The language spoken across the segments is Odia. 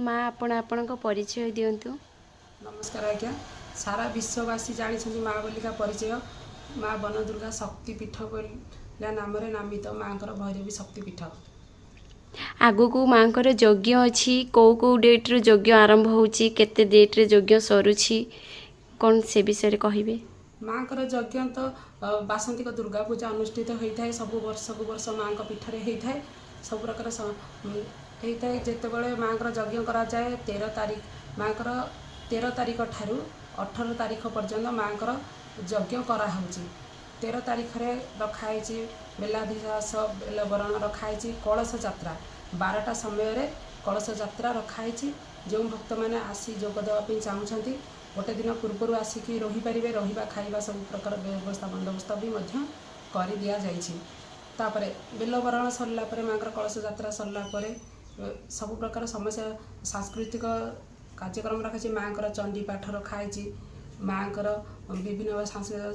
ମା, ଆପଣ ଆପଣଙ୍କ ପରିଚୟ ଦିଅନ୍ତୁ। ନମସ୍କାର ଆଜ୍ଞା। ସାରା ବିଶ୍ୱବାସୀ ଜାଣିଛନ୍ତି ମା ବୋଲିକା ପରିଚୟ। ମା ବନଦୁର୍ଗା ଶକ୍ତିପୀଠ ବୋଲି ନାମରେ ନାମିତ ମାଙ୍କର ଭୈରବୀ ଶକ୍ତିପୀଠ। ଆଗକୁ ମାଙ୍କର ଯଜ୍ଞ ଅଛି, କେଉଁ କେଉଁ ଡେଟ୍ରୁ ଯଜ୍ଞ ଆରମ୍ଭ ହେଉଛି, କେତେ ଡେଟ୍ରେ ଯଜ୍ଞ ସରୁଛି, କ'ଣ ସେ ବିଷୟରେ କହିବେ? ମାଙ୍କର ଯଜ୍ଞ ତ ବାସନ୍ତିକ ଦୁର୍ଗା ପୂଜା ଅନୁଷ୍ଠିତ ହୋଇଥାଏ। ସବୁ ବର୍ଷକୁ ବର୍ଷ ମାଙ୍କ ପୀଠରେ ହେଇଥାଏ, ସବୁ ପ୍ରକାର ହେଇଥାଏ। ଯେତେବେଳେ ମାଙ୍କର ଯଜ୍ଞ କରାଯାଏ 13 ତାରିଖ, ମାଙ୍କର 13 ତାରିଖ ଠାରୁ 18 ତାରିଖ ପର୍ଯ୍ୟନ୍ତ ମାଙ୍କର ଯଜ୍ଞ କରାହେଉଛି। 13 ତାରିଖରେ ରଖାହେଇଛି ବେଲାଧିବାସ, ବେଲବରଣ ରଖାହେଇଛି, କଳସ ଯାତ୍ରା 12ଟା ସମୟରେ କଳସ ଯାତ୍ରା ରଖାହେଇଛି। ଯେଉଁ ଭକ୍ତମାନେ ଆସି ଯୋଗ ଦେବା ପାଇଁ ଚାହୁଁଛନ୍ତି, ଗୋଟେ ଦିନ ପୂର୍ବରୁ ଆସିକି ରହିପାରିବେ। ରହିବା, ଖାଇବା ସବୁ ପ୍ରକାର ବ୍ୟବସ୍ଥା ବନ୍ଦୋବସ୍ତ ବି ମଧ୍ୟ କରିଦିଆଯାଇଛି। ତାପରେ ବେଲବରଣ ସରିଲା ପରେ, ମାଙ୍କର କଳସ ଯାତ୍ରା ସରିଲା ପରେ ସବୁ ପ୍ରକାର ସମସ୍ୟା ସାଂସ୍କୃତିକ କାର୍ଯ୍ୟକ୍ରମ ରଖାଯାଇଛି। ମାଙ୍କର ଚଣ୍ଡୀ ପାଠ ରଖାହେଇଛି। ମାଙ୍କର ବିଭିନ୍ନ ସାଂସ୍କୃତିକ,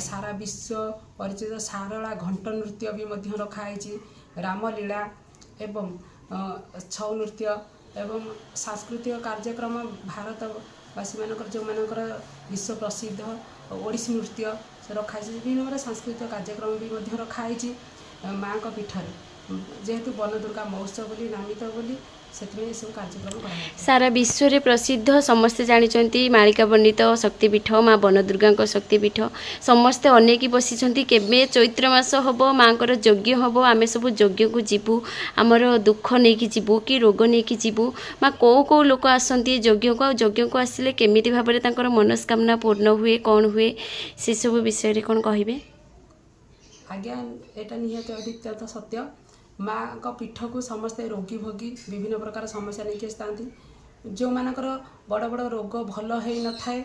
ସାରା ବିଶ୍ୱ ପରିଚିତ ଶାରଳା ଘଣ୍ଟ ନୃତ୍ୟ ବି ମଧ୍ୟ ରଖାହେଇଛି। ରାମଲୀଳା ଏବଂ ଛଉ ନୃତ୍ୟ ଏବଂ ସାଂସ୍କୃତିକ କାର୍ଯ୍ୟକ୍ରମ, ଭାରତବାସୀମାନଙ୍କର ଯେଉଁମାନଙ୍କର ବିଶ୍ୱ ପ୍ରସିଦ୍ଧ ଓଡ଼ିଶୀ ନୃତ୍ୟ ସେ ରଖାହେଇଛି। ବିଭିନ୍ନ ପ୍ରକାର ସାଂସ୍କୃତିକ କାର୍ଯ୍ୟକ୍ରମ ବି ମଧ୍ୟ ରଖାହେଇଛି ମାଙ୍କ ପୀଠରେ। ଯେହେତୁ ବନଦୁର୍ଗା ମହୋତ୍ସବ ବୋଲି ନାମିତ ବୋଲି, ସେଥିପାଇଁ ଏସବୁ କାର୍ଯ୍ୟକ୍ରମ କରାଯାଇଥାଏ। ସାରା ବିଶ୍ୱରେ ପ୍ରସିଦ୍ଧ, ସମସ୍ତେ ଜାଣିଛନ୍ତି ମାଳିକା ବର୍ଣ୍ଣିତ ଶକ୍ତିପୀଠ ମା ବନଦୁର୍ଗାଙ୍କ ଶକ୍ତିପୀଠ। ସମସ୍ତେ ଅନେଇକି ବସିଛନ୍ତି କେବେ ଚୈତ୍ର ମାସ ହେବ, ମାଙ୍କର ଯଜ୍ଞ ହେବ, ଆମେ ସବୁ ଯଜ୍ଞକୁ ଯିବୁ, ଆମର ଦୁଃଖ ନେଇକି ଯିବୁ କି ରୋଗ ନେଇକି ଯିବୁ। ମା, କେଉଁ କେଉଁ ଲୋକ ଆସନ୍ତି ଯଜ୍ଞକୁ, ଆଉ ଯଜ୍ଞକୁ ଆସିଲେ କେମିତି ଭାବରେ ତାଙ୍କର ମନସ୍କାମନା ପୂର୍ଣ୍ଣ ହୁଏ, କ'ଣ ହୁଏ, ସେସବୁ ବିଷୟରେ କ'ଣ କହିବେ? ଆଜ୍ଞା, ଏଇଟା ନିହାତି ଅତ୍ୟନ୍ତ ସତ୍ୟ। ମାଙ୍କ ପୀଠକୁ ସମସ୍ତେ ରୋଗୀ ଭୋଗୀ ବିଭିନ୍ନ ପ୍ରକାର ସମସ୍ୟା ନେଇକି ଆସିଥାନ୍ତି। ଯେଉଁମାନଙ୍କର ବଡ଼ ବଡ଼ ରୋଗ ଭଲ ହେଇନଥାଏ,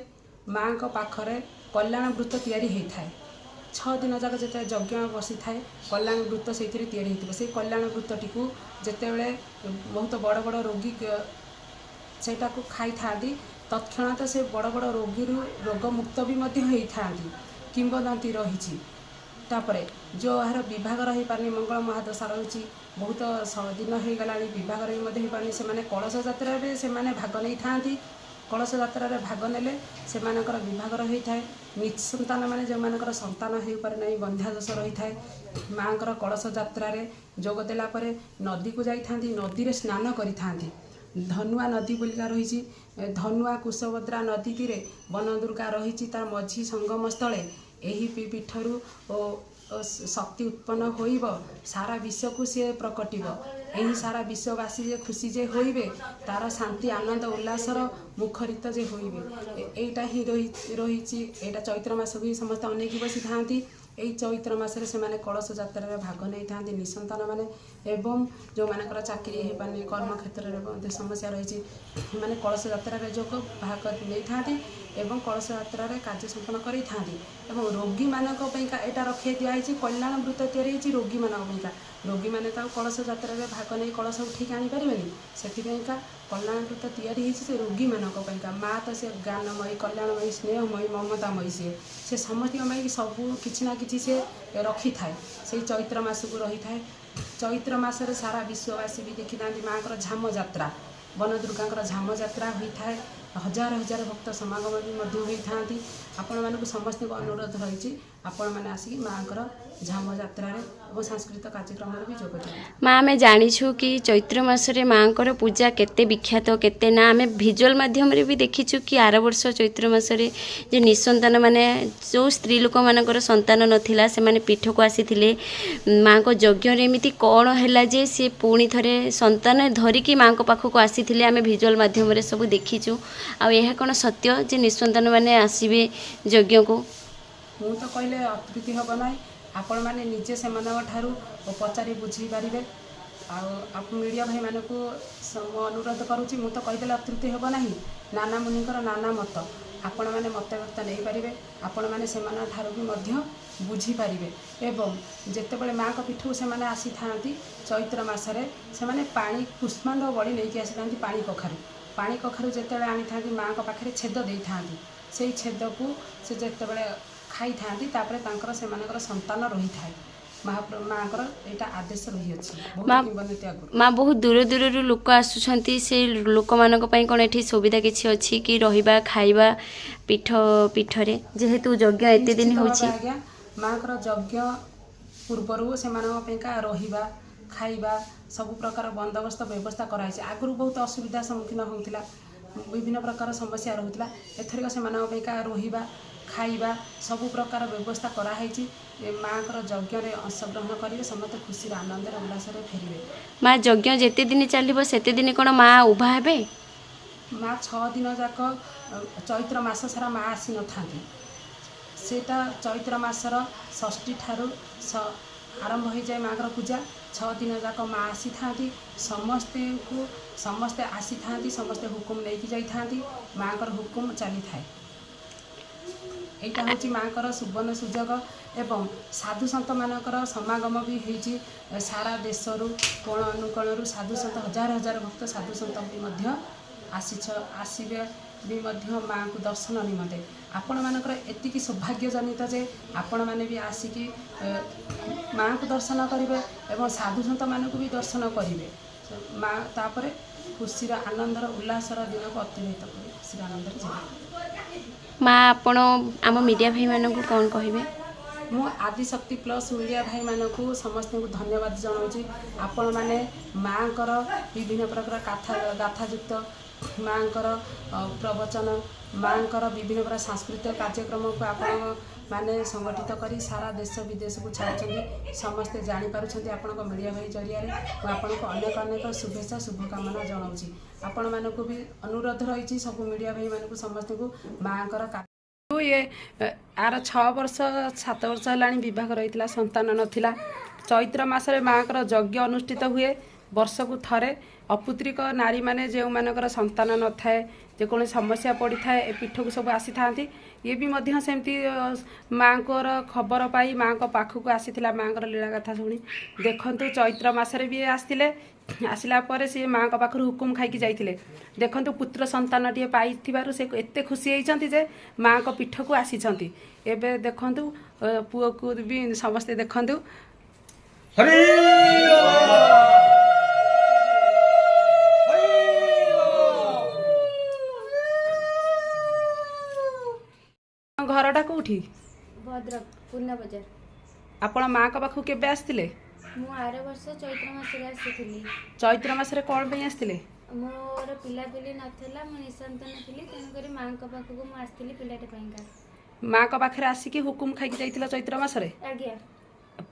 ମାଙ୍କ ପାଖରେ କଲ୍ୟାଣ ବୃତ୍ତ ତିଆରି ହେଇଥାଏ। 6 ଦିନ ଯାକ ଯେତେବେଳେ ଯଜ୍ଞ ବସିଥାଏ, କଲ୍ୟାଣ ବୃତ୍ତ ସେଇଥିରେ ତିଆରି ହେଇଥିବ। ସେଇ କଲ୍ୟାଣ ବୃତ୍ତଟିକୁ ଯେତେବେଳେ ବହୁତ ବଡ଼ ବଡ଼ ରୋଗୀ ସେଇଟାକୁ ଖାଇଥାନ୍ତି, ତତ୍କ୍ଷଣାତ ସେ ବଡ଼ ବଡ଼ ରୋଗୀରୁ ରୋଗମୁକ୍ତ ବି ମଧ୍ୟ ହେଇଥାନ୍ତି, କିମ୍ବଦନ୍ତୀ ରହିଛି। ତାପରେ ଯେଉଁ ଏହାର ବିଭାଘର ହେଇପାରୁନି, ମଙ୍ଗଳ ମହାଦଶା ରହୁଛି, ବହୁତ ଦିନ ହେଇଗଲାଣି, ବିଭାଘର ବି ମଧ୍ୟ ହେଇପାରୁନି, ସେମାନେ କଳସ ଯାତ୍ରାରେ ସେମାନେ ଭାଗ ନେଇଥାନ୍ତି। କଳସ ଯାତ୍ରାରେ ଭାଗ ନେଲେ ସେମାନଙ୍କର ବିଭାଘର ହେଇଥାଏ। ନିଃସନ୍ତାନ ମାନେ ଯେଉଁମାନଙ୍କର ସନ୍ତାନ ହେଇପାରେ ନାହିଁ, ବନ୍ଧ୍ୟା ଦୋଷ ରହିଥାଏ, ମାଆଙ୍କର କଳସ ଯାତ୍ରାରେ ଯୋଗ ଦେଲା ପରେ ନଦୀକୁ ଯାଇଥାନ୍ତି, ନଦୀରେ ସ୍ନାନ କରିଥାନ୍ତି। ଧନୁଆ ନଦୀ ବୋଲିକା ରହିଛି। ଧନୁଆ କୁଶଭଦ୍ରା ନଦୀ ତୀରେ ବନଦୁର୍ଗା ରହିଛି, ତାର ମଝି ସଙ୍ଗମ ସ୍ଥଳେ ଏହି ପୀଠରୁ ଓ ଶକ୍ତି ଉତ୍ପନ୍ନ ହୋଇବ, ସାରା ବିଶ୍ୱକୁ ସିଏ ପ୍ରକଟିବ। ଏହି ସାରା ବିଶ୍ୱବାସୀ ଯେ ଖୁସି ଯେ ହୋଇବେ, ତାର ଶାନ୍ତି ଆନନ୍ଦ ଉଲ୍ଲାସର ମୁଖରିତ ଯେ ହୋଇବେ। ଏଇଟା ହିଁ ରହିଛି। ଏଇଟା ଚୈତ୍ର ମାସକୁ ହିଁ ସମସ୍ତେ ଅନେଇକି ବସିଥାନ୍ତି। ଏଇ ଚୈତ୍ର ମାସରେ ସେମାନେ କଳସ ଯାତ୍ରାରେ ଭାଗ ନେଇଥାନ୍ତି ନିସନ୍ତାନ ମାନେ, ଏବଂ ଯେଉଁମାନଙ୍କର ଚାକିରି ହେଇପାରୁନି, କର୍ମକ୍ଷେତ୍ରରେ ମଧ୍ୟ ସମସ୍ୟା ରହିଛି, ସେମାନେ କଳସ ଯାତ୍ରାରେ ଯୋଗ ଭାଗ ନେଇଥାନ୍ତି ଏବଂ କଳସ ଯାତ୍ରାରେ କାର୍ଯ୍ୟ ସମ୍ପନ୍ନ କରିଥାନ୍ତି। ଏବଂ ରୋଗୀମାନଙ୍କ ପାଇଁକା ଏଇଟା ରଖାଇ ଦିଆହେଇଛି, କଲ୍ୟାଣ ବୃତ୍ତ ତିଆରି ହେଇଛି ରୋଗୀମାନଙ୍କ ପାଇଁକା। ରୋଗୀମାନେ ତ ଆଉ କଳସ ଯାତ୍ରାରେ ଭାଗ ନେଇ କଳସ ଉଠେଇକି ଆଣିପାରିବେନି, ସେଥିପାଇଁକା କଲ୍ୟାଣ ବୃତ୍ତ ତିଆରି ହେଇଛି ସେ ରୋଗୀମାନଙ୍କ ପାଇଁକା। ମା ତ ସେ ଜ୍ଞାନମୟୀ, କଲ୍ୟାଣମୟୀ, ସ୍ନେହମୟୀ, ମମତାମୟୀ। ସିଏ ସେ ସମସ୍ତଙ୍କ ପାଇଁ ସବୁ କିଛି ନା କିଛି ସେ ରଖିଥାଏ। ସେଇ ଚୈତ୍ର ମାସକୁ ରହିଥାଏ। ଚୈତ୍ର ମାସରେ ସାରା ବିଶ୍ୱବାସୀ ବି ଦେଖିଥାନ୍ତି ମାଆଙ୍କର ଝାମ ଯାତ୍ରା, ବନଦୁର୍ଗାଙ୍କର ଝାମ ଯାତ୍ରା ହୋଇଥାଏ। ହଜାର ହଜାର ଭକ୍ତ ସମାଗମ ବି ମଧ୍ୟ ହୋଇଥାନ୍ତି। ଆପଣମାନଙ୍କୁ ସମସ୍ତଙ୍କୁ ଅନୁରୋଧ ରହିଛି, ଆପଣମାନେ ଆସିକି ମାଆଙ୍କର ଝାମ ଯାତ୍ରାରେ ଏବଂ ସାଂସ୍କୃତିକ କାର୍ଯ୍ୟକ୍ରମରେ ବି ଯୋଗ ଦିଅନ୍ତୁ। ମା, ଆମେ ଜାଣିଛୁ କି ଚୈତ୍ର ମାସରେ ମାଆଙ୍କର ପୂଜା କେତେ ବିଖ୍ୟାତ, କେତେ ନା ଆମେ ଭିଜୁଆଲ୍ ମାଧ୍ୟମରେ ବି ଦେଖିଛୁ କି ଆର ବର୍ଷ ଚୈତ୍ର ମାସରେ ଯେ ନିଃସନ୍ତାନ ମାନେ ଯେଉଁ ସ୍ତ୍ରୀ ଲୋକମାନଙ୍କର ସନ୍ତାନ ନଥିଲା, ସେମାନେ ପୀଠକୁ ଆସିଥିଲେ। ମାଆଙ୍କ ଯଜ୍ଞରେ ଏମିତି କ'ଣ ହେଲା ଯେ ସେ ପୁଣି ଥରେ ସନ୍ତାନ ଧରିକି ମାଆଙ୍କ ପାଖକୁ ଆସିଥିଲେ, ଆମେ ଭିଜୁଆଲ୍ ମାଧ୍ୟମରେ ସବୁ ଦେଖିଛୁ। ଆଉ ଏହା କ'ଣ ସତ୍ୟ ଯେ ନିଃସନ୍ତାନ ମାନେ ଆସିବେ ଯଜ୍ଞକୁ? ମୁଁ ତ କହିଲେ ଅତ୍ୟୁକ୍ତି ହେବ ନାହିଁ। ଆପଣମାନେ ନିଜେ ସେମାନଙ୍କ ଠାରୁ ପଚାରି ବୁଝିପାରିବେ। ଆଉ ମିଡ଼ିଆ ଭାଇମାନଙ୍କୁ ମୁଁ ଅନୁରୋଧ କରୁଛି, ମୁଁ ତ କହିଦେଲେ ଅତ୍ୟୁକ୍ତି ହେବ ନାହିଁ। ନାନା ମୁନିଙ୍କର ନାନା ମତ, ଆପଣମାନେ ମତବ୍ୟକ୍ତ ନେଇପାରିବେ, ଆପଣମାନେ ସେମାନଙ୍କ ଠାରୁ ବି ମଧ୍ୟ ବୁଝିପାରିବେ। ଏବଂ ଯେତେବେଳେ ମାଆଙ୍କ ପୀଠକୁ ସେମାନେ ଆସିଥାନ୍ତି ଚୈତ୍ର ମାସରେ, ସେମାନେ ପାଣି କୁଷ୍ମାଣ୍ଡ ବଳି ନେଇକି ଆସିଥାନ୍ତି, ପାଣି କଖାରୁ। ପାଣି କଖାରୁ ଯେତେବେଳେ ଆଣିଥାନ୍ତି, ମାଆଙ୍କ ପାଖରେ ଛେଦ ଦେଇଥାନ୍ତି। ସେଇ ଛେଦକୁ ସେ ଯେତେବେଳେ ଖାଇଥାନ୍ତି, ତାପରେ ତାଙ୍କର ସେମାନଙ୍କର ସନ୍ତାନ ରହିଥାଏ। ମହାପ୍ରଭୁ ମାଆଙ୍କର ଏଇଟା ଆଦେଶ ରହିଅଛି ବହୁତ ମା କିମ୍ବଦନ୍ତୀ ଆଗରୁ। ମା, ବହୁତ ଦୂର ଦୂରରୁ ଲୋକ ଆସୁଛନ୍ତି, ସେ ଲୋକମାନଙ୍କ ପାଇଁ କ'ଣ ଏଠି ସୁବିଧା କିଛି ଅଛି କି ରହିବା ଖାଇବା ପୀଠରେ, ଯେହେତୁ ଯଜ୍ଞ ଏତେ ଦିନ ନିଶ୍ଚିତ ହେଉଛି? ଭାବେ ଆଜ୍ଞା, ମାଆଙ୍କର ଯଜ୍ଞ ପୂର୍ବରୁ ସେମାନଙ୍କ ପାଇଁକା ରହିବା ଖାଇବା ସବୁ ପ୍ରକାର ବନ୍ଦୋବସ୍ତ ବ୍ୟବସ୍ଥା କରାହେଇଛି। ଆଗରୁ ବହୁତ ଅସୁବିଧା ସମ୍ମୁଖୀନ ହେଉଥିଲା, ବିଭିନ୍ନ ପ୍ରକାର ସମସ୍ୟା ରହୁଥିଲା। ଏଥରିକ ସେମାନଙ୍କ ପାଇଁକା ରହିବା ଖାଇବା ସବୁ ପ୍ରକାର ବ୍ୟବସ୍ଥା କରାହେଇଛି। ଏ ମାଆଙ୍କର ଯଜ୍ଞରେ ଅଂଶଗ୍ରହଣ କରିବେ, ସମସ୍ତେ ଖୁସିରେ ଆନନ୍ଦରେ ଉଲ୍ଲାସରେ ଫେରିବେ। ମା, ଯଜ୍ଞ ଯେତେ ଦିନ ଚାଲିବ ସେତେ ଦିନ କ'ଣ ମା ଉଭା ହେବେ? ମା 6 ଦିନ ଯାକ ଚୈତ୍ର ମାସ ସାରା ମା ଆସିନଥାନ୍ତି। ସେଇଟା ଚୈତ୍ର ମାସର ଷଷ୍ଠୀ ଠାରୁ ଆରମ୍ଭ ହୋଇଯାଏ ମାଆଙ୍କର ପୂଜା। 6 ଦିନ ଯାକ ମା ଆସିଥାନ୍ତି, ସମସ୍ତଙ୍କୁ ସମସ୍ତେ ଆସିଥାନ୍ତି, ସମସ୍ତେ ହୁକୁମ ନେଇକି ଯାଇଥାନ୍ତି, ମାଆଙ୍କର ହୁକୁମ ଚାଲିଥାଏ। ଏଇଟା ହେଉଛି ମାଆଙ୍କର ସୁବର୍ଣ୍ଣ ସୁଯୋଗ ଏବଂ ସାଧୁ ସନ୍ଥମାନଙ୍କର ସମାଗମ ବି ହେଇଛି। ସାରା ଦେଶରୁ କୋଣ ଅନୁକୋଣରୁ ସାଧୁ ସନ୍ଥ, ହଜାର ହଜାର ଭକ୍ତ ସାଧୁ ସନ୍ଥ ବି ମଧ୍ୟ ଆସିବେ ବି ମଧ୍ୟ ମାଆଙ୍କୁ ଦର୍ଶନ ନିମନ୍ତେ। ଆପଣମାନଙ୍କର ଏତିକି ସୌଭାଗ୍ୟଜନିତ ଯେ ଆପଣମାନେ ବି ଆସିକି ମାଆଙ୍କୁ ଦର୍ଶନ କରିବେ ଏବଂ ସାଧୁ ସନ୍ଥମାନଙ୍କୁ ବି ଦର୍ଶନ କରିବେ। ମା ତାପରେ ଖୁସିର ଆନନ୍ଦର ଉଲ୍ଲାସର ଦିନକୁ ଅତିବାହିତ କରି ଖୁସିର ଆନନ୍ଦରେ ଯିବେ। ମା, ଆପଣ ଆମ ମିଡ଼ିଆ ଭାଇମାନଙ୍କୁ କ'ଣ କହିବେ? ମୁଁ ଆଦିଶକ୍ତି ପ୍ଲସ୍ ମିଡ଼ିଆ ଭାଇମାନଙ୍କୁ ସମସ୍ତଙ୍କୁ ଧନ୍ୟବାଦ ଜଣାଉଛି। ଆପଣମାନେ ମାଆଙ୍କର ବିଭିନ୍ନ ପ୍ରକାର ଗାଥାଯୁକ୍ତ ମାଆଙ୍କର ପ୍ରବଚନ, ମାଆଙ୍କର ବିଭିନ୍ନ ପ୍ରକାର ସାଂସ୍କୃତିକ କାର୍ଯ୍ୟକ୍ରମକୁ ଆପଣମାନେ ସଂଗଠିତ କରି ସାରା ଦେଶ ବିଦେଶକୁ ଛାଡ଼ୁଛନ୍ତି, ସମସ୍ତେ ଜାଣିପାରୁଛନ୍ତି ଆପଣଙ୍କ ମିଡ଼ିଆ ଭାଇ ଜରିଆରେ। ମୁଁ ଆପଣଙ୍କୁ ଅନେକ ଅନେକ ଶୁଭେଚ୍ଛା ଶୁଭକାମନା ଜଣାଉଛି। ଆପଣମାନଙ୍କୁ ବି ଅନୁରୋଧ ରହିଛି ସବୁ ମିଡ଼ିଆ ଭାଇମାନଙ୍କୁ ସମସ୍ତଙ୍କୁ ମାଆଙ୍କର ଇଏ ଆର 6 ବର୍ଷ 7 ବର୍ଷ ହେଲାଣି ବିବାହ ରହିଥିଲା, ସନ୍ତାନ ନଥିଲା। ଚୈତ୍ର ମାସରେ ମାଆଙ୍କର ଯଜ୍ଞ ଅନୁଷ୍ଠିତ ହୁଏ ବର୍ଷକୁ ଥରେ। ଅପୁତ୍ରିକ ନାରୀମାନେ ଯେଉଁମାନଙ୍କର ସନ୍ତାନ ନଥାଏ, ଯେକୌଣସି ସମସ୍ୟା ପଡ଼ିଥାଏ, ଏ ପୀଠକୁ ସବୁ ଆସିଥାନ୍ତି। ଇଏ ବି ମଧ୍ୟ ସେମିତି ମାଆଙ୍କର ଖବର ପାଇ ମାଆଙ୍କ ପାଖକୁ ଆସିଥିଲା, ମାଆଙ୍କର ଲୀଳା କଥା ଶୁଣି। ଦେଖନ୍ତୁ, ଚୈତ୍ର ମାସରେ ବି ଆସିଥିଲେ। ଆସିଲା ପରେ ସିଏ ମାଆଙ୍କ ପାଖରୁ ହୁକୁମ ଖାଇକି ଯାଇଥିଲେ। ଦେଖନ୍ତୁ, ପୁତ୍ର ସନ୍ତାନଟିଏ ପାଇଥିବାରୁ ସେ ଏତେ ଖୁସି ହେଇଛନ୍ତି ଯେ ମାଆଙ୍କ ପୀଠକୁ ଆସିଛନ୍ତି। ଏବେ ଦେଖନ୍ତୁ, ପୁଅକୁ ବି ସମସ୍ତେ ଦେଖନ୍ତୁ। ହରି ଘରଟା କୋଉଠି? ଭଦ୍ରକ ପୂର୍ଣ୍ଣ ବଜାର। ଆପଣ ମାଆଙ୍କ ପାଖକୁ କେବେ ଆସିଥିଲେ? ମୁଁ ଆର ବର୍ଷ ଚୈତ୍ର ମାସରେ ଆସିଥିଲି। ଚୈତ୍ର ମାସରେ କ'ଣ ପାଇଁ ଆସିଥିଲେ? ମୋର ପିଲାପିଲି ନଥିଲା, ମୁଁ ନିଃସନ୍ତାନ ଥିଲି, ତେଣୁକରି ମାଆଙ୍କ ପାଖକୁ ମୁଁ ଆସିଥିଲି ପିଲାଟେ ପାଇଁକା। ମାଆଙ୍କ ପାଖରେ ଆସିକି ହୁକୁମ ଖାଇକି ଯାଇଥିଲ ଚୈତ୍ର ମାସରେ? ଆଜ୍ଞା।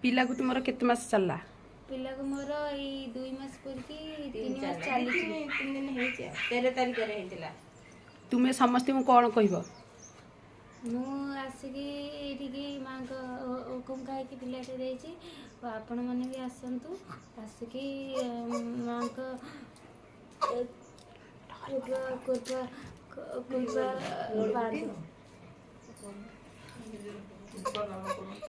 ପିଲାକୁ ତୁମର କେତେ ମାସ ଚାଲିଲା? ପିଲାକୁ ମୋର ଏଇ 2 ମାସ ପୂରିକି 3 ମାସ ଚାଲିଛି। 3 ଦିନ ହେଇଛି, 13 ତାରିଖରେ ହେଇଥିଲା। ତୁମେ ସମସ୍ତଙ୍କୁ କ'ଣ କହିବ? ମୁଁ ଆସିକି ଏଇଠିକି ମାଆଙ୍କ ହୁକୁମ ଖାଇକି ପିଲାଟେ ଦେଇଛି। ଆଉ ଆପଣମାନେ ବି ଆସନ୍ତୁ, ଆସିକି ମାଆଙ୍କ କୃପା କୃପା କୃପା ପାଆନ୍ତୁ।